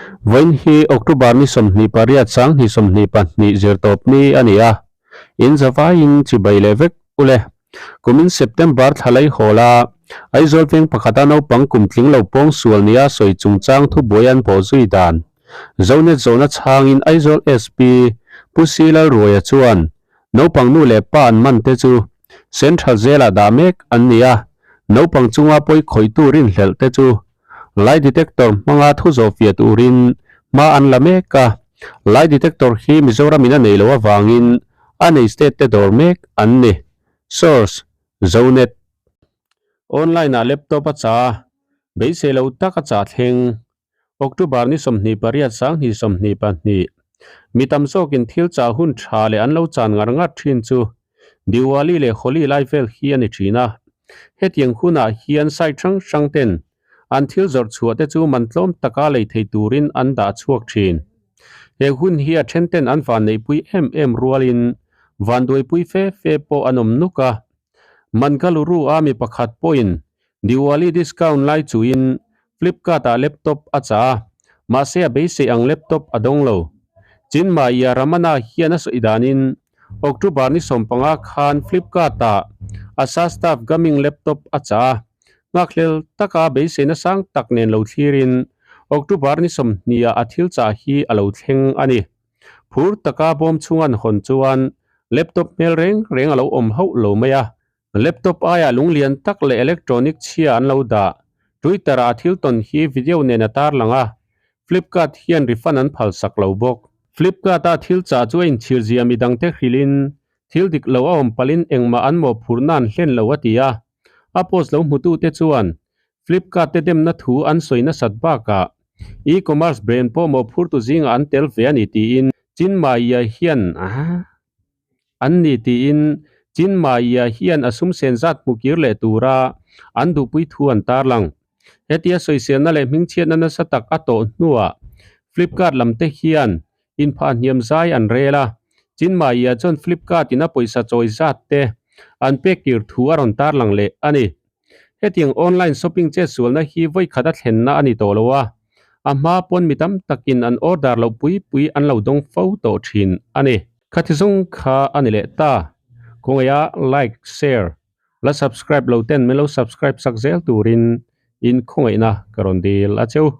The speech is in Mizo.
Vawiin hi October ni 28 2022 zirtawpni a ni a, in zavaiin chibai leh vek ule. Kumin September thla lei hawl a, Aizawl veng pakhata naupang kum tling lo pawng sual nia sawi chungchang thubuai an bawh zui dan. Zonet zawhna chhangin Aizawl SP Pu Si Lalruaia chuan naupang nu leh pa an man te chu Central Jail-ah dah mek an ni a, naupang chunga pawi khawihtu rinhlelh te chu Lie detector hmanga thu zawhfiah turin hma an la mek a, lie detector hi Mizoramin a nei loh avangin a nei state te dawr mek an ni. Source, Zonet. Online-ah laptop a cha, beisei lo tak a chah thleng. October ni 28 2022. Mi tam zawkin thil chah hun tha leh an lo chan ngar ngar thin chu Diwali leh Holi lai vel hi a ni thin a. Hetiang hunah hian site hrang hrang ten an thil zawrh chhuah te chu man tlawm taka lei thei turin an dah chhuak thin. He hun hi a then ten an van neihpui em em rualin vanduaipui fe fe pawh an awm nuk a. Mangaluru a mi pakhat pawhin Diwali discount lai chuin Flipkart-ah laptop a chah a, mahse a beisei ang laptop a dawng lo. Chinmaya Ramana hian a sawi danin October ni 15 khan Flipkart-ah Asa Staff Gaming laptop a chah a, nghakhlel taka beiseina sang tak nen lo thlirin October ni 20-ah a thil chah hi a lo thleng a ni. Phur taka bawm chhunga an hawn chuan laptop hmel reng reng a lo awm hauh lo mai a. Laptop aiah lunglian tak leh electronic chhia an lo dah. Twitter-ah a thil tawn hi video nen a tarlang a, Flipkart hian refund an phalsak lo bawk. Flipkart-a thil chah chu a inchhir zia midangte hrilhin thil dik lo a awm palhin engmah an mawhphurhna an hlen lo a ti a. A post lo hmutute chuan Flipkart te demna thu an sawi nasat bakah e-commerce brand pawh mawhphurtu zingah an tel ve a ni tiin Chinmaya hian An ni tiin Chinmaya hian a sum sen zat hmu kir leh tura an duhpui thu an tarlang. Hetia sawiselna leh hmingchhiatna nasa tak a tawh hnuah Flipkart lam te hian inphah hniam zai an rel a, Chinmaya chuan Flipkart in a pawisa chawi zat te an pek kir thu a rawn tarlang leh a ni. Hetiang online shopping chetsualna hi vawi khat a thlenna a ni tawh lo a, a hma pawn mi tam takin an order loh pui pui an lo dawng fo tawh thin a ni. Khati zawng kha a ni leh ta. Kawngaiha like, share, la subscribe lo ten min lo subscribe sak zel turin in khawngaihna ka rawn dil a cheu.